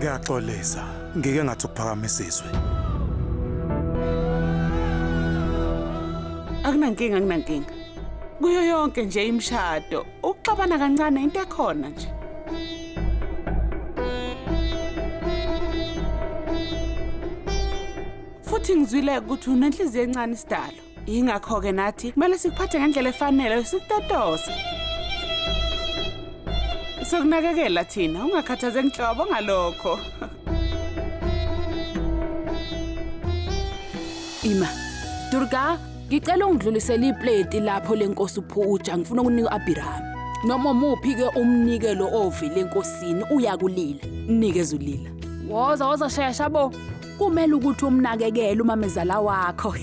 Ngiyaxolisa, ngike ngathi ukuphakamisa izwi. Akunankinga, akunankinga. Kuyo yonke nje imishado, ukuxabana kancane into ekhona nje. Futhi ngizwile ukuthi unenhliziyo encane isidalo. Yingakho-ke nathi kumele sikuphathe ngendlela efanele sikutotose. Sokunakekela thina, ungakhathazeki nhlobo ngalokho. Ima. Durga, ngicela ungidlulisele ipleti lapho lenkosi uPhuja, ngifuna ukunika uAbhiram. Noma umuphi ke umnikelo ovile enkosini uyakulila. Mnikeze ulila. Woza woza shesha bo. Kumele ukuthi umnakekele umamezala wakho.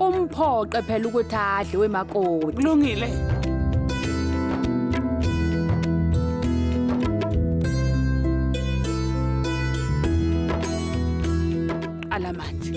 Umphoqe phela ukuthi adle wemakoti. Kulungile. Qala manje.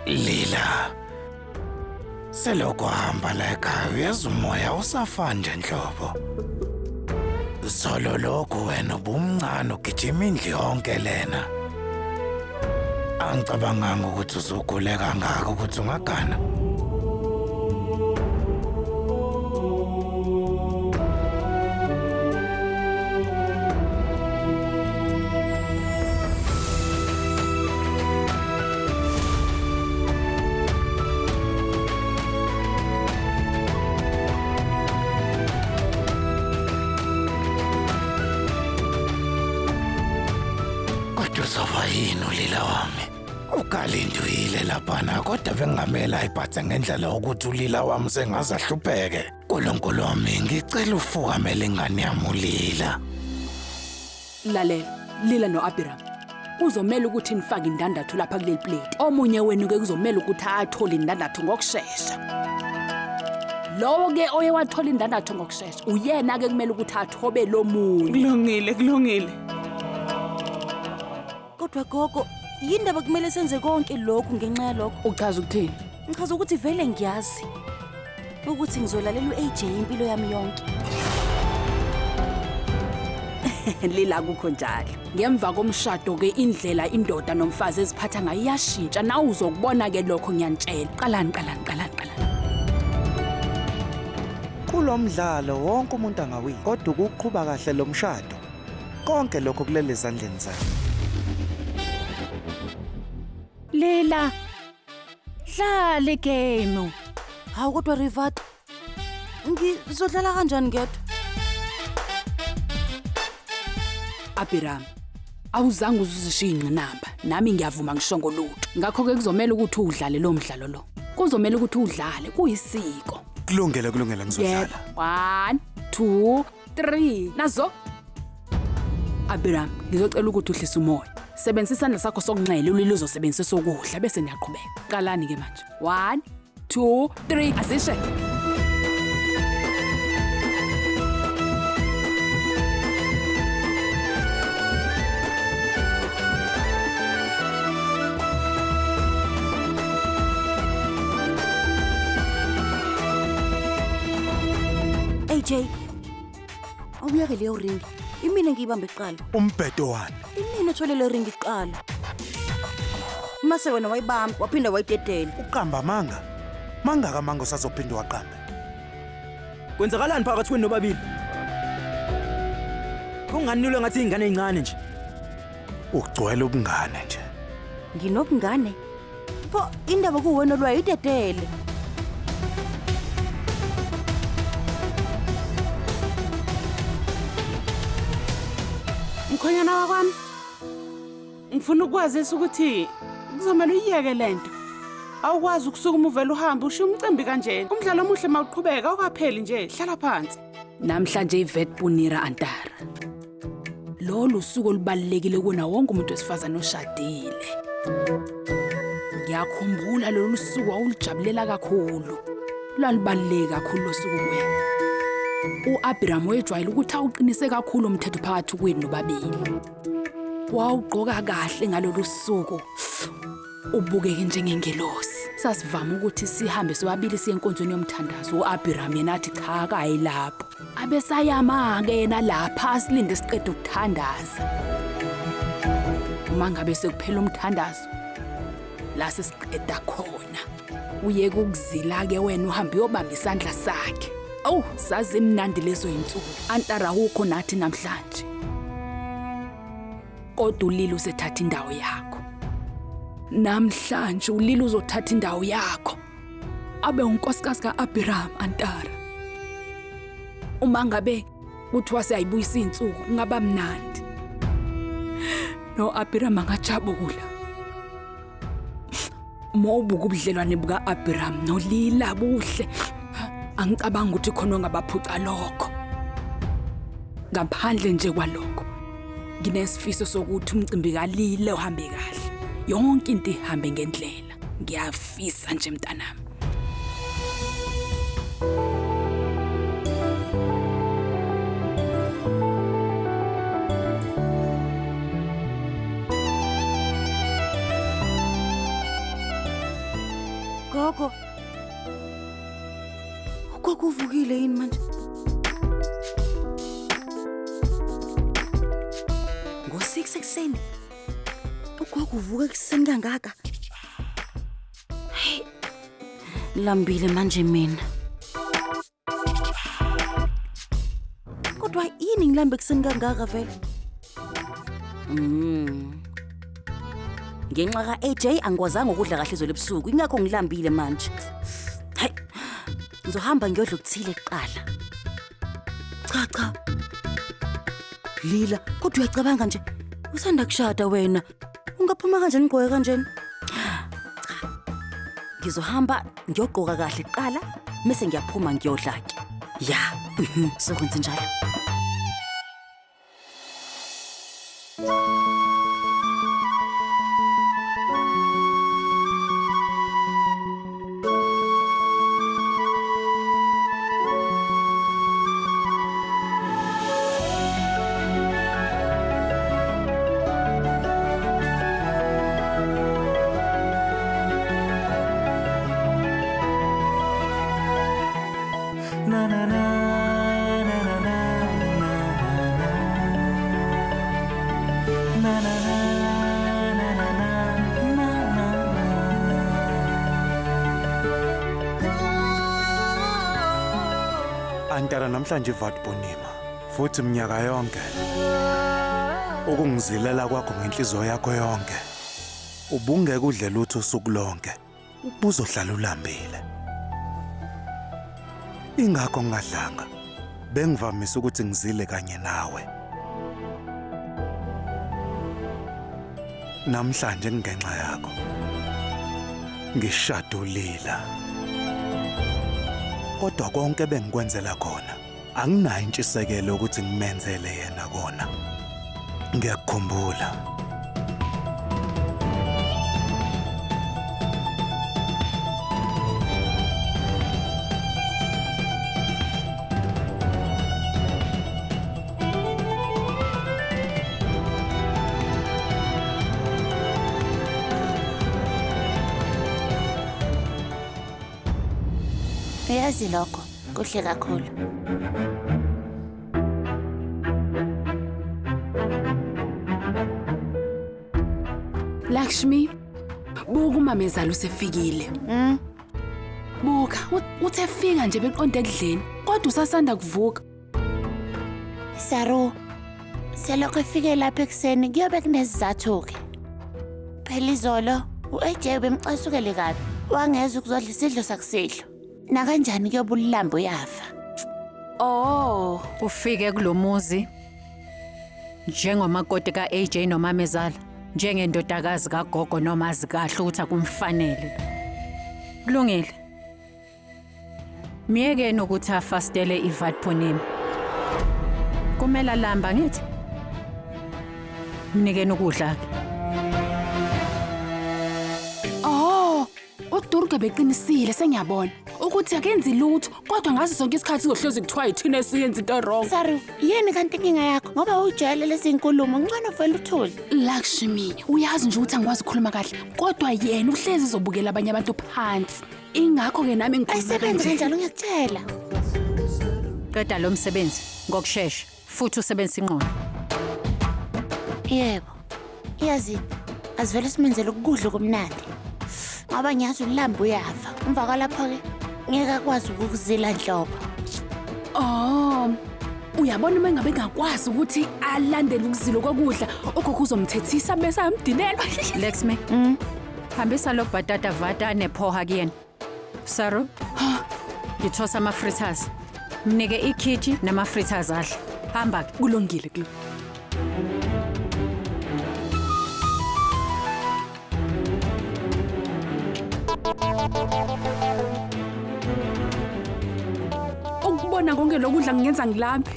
Lila. Selokhu hamba la ekhaya uyezwa umoya usafani nje nhlobo. Zolo lokhu wena ubumncane ugijima indlu yonke lena. Angicabanganga ukuthi uzugule kangaka ukuthi ungagana. Kodwa uzoba yini ulila wami? Ukalindi uyile laphana kodwa bengingamele ayiphathe ngendlela yokuthi ulila wami sengaze ahlupheke. Nkulunkulu wami ngicela ufukamele ingane yami ulila. Lalela, Lila no-Abiram. Kuzomela ukuthi nifake indandatho lapha kuleli plate. Omunye wenu ke kuzomela ukuthi athole indandatho ngokushesha. Lowo ke oye wathola indandatho ngokushesha, uyena ke kumele ukuthi athobe lo munye. Kulungile, kulungile. Kodwa gogo, yindaba kumele senze konke lokhu ngenxa yalokho? Uchaza ukuthini? Ngichaza ukuthi vele ngiyazi ukuthi ngizolalela u-AJ impilo yami yonke. Lila kukho njalo. Ngemva komshado ke indlela indoda nomfazi eziphatha ngayo iyashintsha. Nawe uzokubona ke lokho ngiyanitshela. Qalani qalani qalani qalani. Kulo mdlalo wonke umuntu angawina kodwa ukuqhuba kahle lo mshado konke lokho kulele ezandleni zakhe. Lila, dlala igame. Hawu kodwa Rivat, ngizodlala kanjani ngedwa? Abiram, awuzange uzuzishiye ingqinamba. Nami ngiyavuma ngishongo lutho. Ngakho ke kuzomela ukuthi udlale lo mdlalo lo. Kuzomela ukuthi udlale kuyisiko. Kulungele kulungele ngizodlala. Yebo. 1 2 3 nazo. Abiram, ngizocela ukuthi uhlise umoya. Sebenzisa isandla sakho sokunxele ulile uzosebenzisa sokudla bese niyaqhubeka. Qalani ke manje. 1 2 3 azishe. AJ, awuyeke leyo ring. Imina ngiyibambe kuqala. Umbhedo wani? Imina ethole le ring kuqala. Mase wena wayibamba waphinda wayidedela. Uqamba amanga. Mangaka amanga usazophinda waqambe. Kwenzakalani phakathi kwenu nobabili? Kungani nilwe ngathi ingane ezincane nje? Ugcwele ubungane nje. Nginobungane. Pho indaba kuwena olwayidedele. Mkhwenyana wakwami, ngifuna ukwazisa ukuthi kuzomele uyiyeke lento. Awukwazi ukusukuma uvele uhambe ushiye umcimbi kanjena. Umdlalo omuhle mawuqhubeka awukapheli nje, hlala phansi. Namhlanje iVet Punira Antara. Lolu usuku olubalulekile kuwona wonke umuntu wesifazane oshadile. Ngiyakhumbula lolu suku wawulujabulela kakhulu. Lwalubaluleke kakhulu losuku kuwena. U-Abraham wejwayele ukuthi awuqinise kakhulu umthetho phakathi kwenu nobabili. Wawugqoka kahle ngalolu suku. Ubukeke njengengelosi. Sasivama ukuthi sihambe sobabili siye enkonzweni yomthandazo. U-Abraham yena athi cha akayi lapho. Abesayama-ke yena lapha asilinde siqede ukuthandaza. Uma ngabe sekuphela umthandazo, la sesiqeda khona. Uyeke ukuzila-ke wena uhambe uyobamba isandla sakhe. Awu, zazimnandi lezo yinsuku. Antara awukho nathi namhlanje. Kodwa uLila usethatha indawo yakho. Namhlanje uLila uzothatha indawo yakho. Abe unkosikazi ka-Abraham Antara. Uma ngabe kuthiwa siyayibuyisa iy'nsuku kungaba mnandi. No-Abraham angajabula. Uma ubuka ubudlelwane buka-Abraham noLila buhle, angicabangi ukuthi khona ongabaphuca lokho. Ngaphandle nje kwalokho, nginesifiso sokuthi umcimbi kaLila uhambe kahle. Yonke into ihambe ngendlela. Ngiyafisa nje mntanami. Gogo. Ugogo uvukile yini manje? Ngo-6 ekuseni. Ugogo uvuka ekuseni kangaka. Hey. Lambile manje mina. Kodwa yini ngilambe ekuseni kangaka vele? Ngenxa ka-AJ angikwazanga ukudla kahle izolo ebusuku, ingakho ngilambile manje. Hayi. Ngizohamba ngiyodla okuthile kuqala. Cha cha. Lila, kodwa uyacabanga nje usanda kushada wena. Ungaphuma kanjani ugqoke kanjena? Cha. Ngizohamba ngiyogqoka kahle kuqala bese ngiyaphuma ngiyodla ke. Ya, sokwenza njalo. Antara namhlanje iVat Purnima futhi minyaka yonke ukungizilela kwakho ngenhliziyo yakho yonke ubungeke udle lutho usuku lonke ubuzohlala ulambile. Ingakho ngingadlanga, bengivamise ukuthi ngizile kanye nawe. Namhlanje kungenxa yakho ngishadulila, kodwa konke bengikwenzela khona anginayo intshisekelo ukuthi ngimenzele yena kona. Ngiyakukhumbula. Uyazi lokho kuhle kakhulu. Lakshmi, buka umamezala usefikile. Buka, uthe fika nje beqonde ekudleni, kodwa usasanda kuvuka. Saru, selokhu efike lapha ekuseni kuyobe kunesizathu-ke. Phela izolo u-AJ ubemcasukele kabi, wangeza ukuzodla isidlo sakusihlwa. Nakanjani kuyobe ulambo uyafa. Oh, ufike kulomuzi. Njengomakoti ka-AJ nomamezala, njengendodakazi kagogo nomazi kahle ukuthi akumfanele. Kulungile. Myekeni ukuthi afastele iVat Purnima. Kumele alamba ngithi. Mnikeni ukudla ke. Oh, uDurga beqinisile sengiyabona ukuthi akenzi lutho kodwa ngaso sonke isikhathi kuzohlezi kuthiwa yithina esiyenza into wrong. Saru, yini kanti inkinga yakho? Ngoba ujwayele lezi nkulumo, ngcono vele uthule. Lakshmi, uyazi nje ukuthi angikwazi ukukhuluma kahle kodwa yena uhlezi ezobukela abanye abantu phansi. Ingakho-ke nami ngikhuluma Ayisebenzi kanje. kanjalo ngiyakutshela. Qeda lo msebenzi ngokushesha futhi usebenzise ingqondo. Yebo. Yazi, asivele simenzele ukudla okumnandi. Ngoba ngiyazi ulamba uyafa. Emva kwalapho-ke ngeke akwazi ukukuzila nhlobo. Oh, uyabona uma engabe engakwazi ukuthi alandele ukuzila kokudla, ugogo uzomthethisa bese ayamdinelwa. Lexme. Hambisa lo bhatata vata nephoha kuyena. Saru. Ngithosa ama fritters. Mnike ikhitshi nama fritters adle. Hamba ke. Kulungile kulungile. Ukubona konke lokudla ngingenza ngilambe.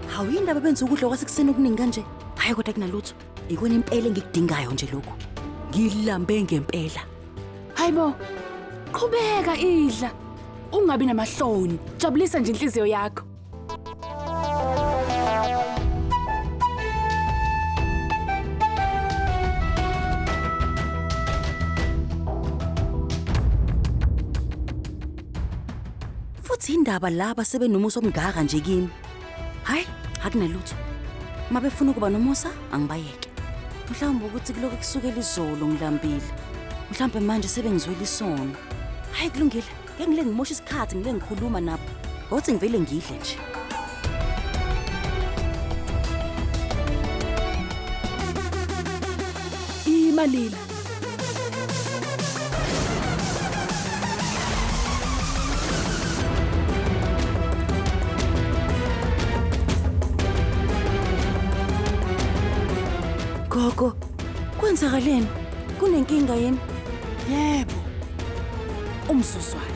Hawu yini indaba benza ukudla kwasekuseni okuningi kanje? Hhayi kodwa kunalutho. Ikona impela engikudingayo nje lokhu. Ngilambe ngempela. Hayibo. Qhubeka idla. Ungabi namahloni. Jabulisa nje inhliziyo yakho. Futhi indaba laba sebenomusa omngaka nje kimi. Hayi, akunalutho. Uma befuna ukuba nomusa, angibayeke. Mhlawumbe ukuthi kulokhu kusukela izolo ngilambile. Mhlawumbe manje sebengizwela isono. Hayi kulungile. Ngeke ngile ngimosha isikhathi ngile ngikhuluma nabo. Ngothi ngivele ngidle nje. Imalila. Gogo, kwenzakaleni? Kunenkinga yini? Yebo. Umzuzwana.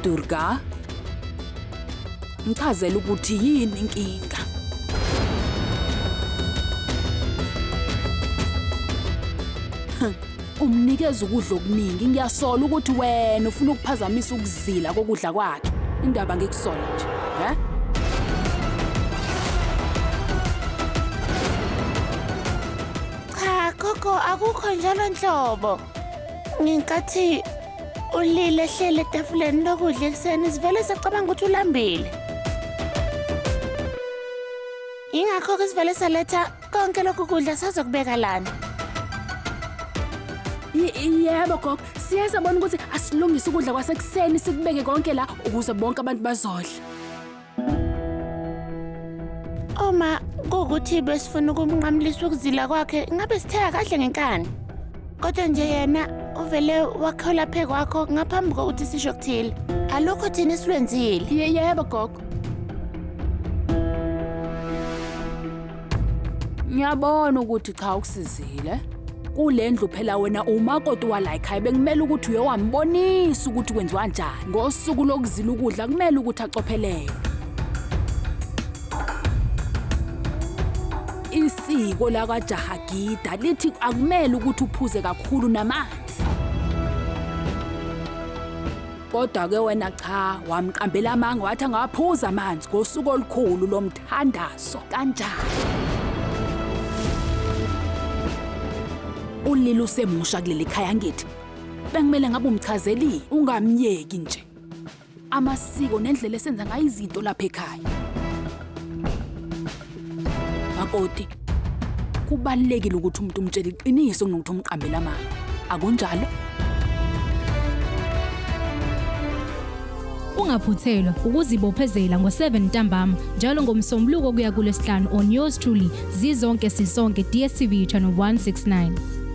Durga. Ngichazela ukuthi yini inkinga. Umnikeza ukudla okuningi, ngiyasola ukuthi wena ufuna ukuphazamisa ukuzila kokudla kwakhe. Indaba ngikusola nje, he? Cha, gogo, akukho njalo nhlobo. Ngenkathi ulile ehlele etafuleni lokudla ekuseni sivele sacabanga ukuthi ulambile. Ingakho-ke sivele saletha konke lokhu kudla sazokubeka lana. Yebo gogo, siye sabona ukuthi asilungise ukudla kwasekuseni sikubeke konke la ukuze bonke abantu bazodla. Uma kuwukuthi besifuna ukumnqamulisa ukuzila kwakhe, ngabe sitheka kahle ngenkani. Kodwa nje yena uvele wakhola phe kwakho ngaphambi kokuthi sisho kuthile. Alukho thina esilwenzile. Yebo gogo. Ngiyabona ukuthi cha ukusizile. Kule ndlu phela wena umakoti wala ekhaya bekumele ukuthi uye wambonisa ukuthi kwenziwa kanjani. Ngosuku lokuzila ukudla kumele ukuthi acophelele. Isiko lakwaJahagida lithi akumele ukuthi uphuze kakhulu namanzi. Kodwa ke wena cha wamqambela amanga wathi angaphuza amanzi ngosuku olukhulu lomthandazo. Kanjani? Ulila usemusha kuleli khaya ngithi. Bekumele ngabe umchazeli ungamyeki nje. Amasiko nendlela esenza ngayo izinto lapha ekhaya. Makoti, kubalulekile ukuthi umuntu umtshele iqiniso kunokuthi umqambele amanga. Akunjalo? Ungaphuthelwa ukuzibophezela ngo-7 ntambama njalo ngomsombuluko kuya kulwesihlanu on yours truly zizonke sisonke DStv channel 169.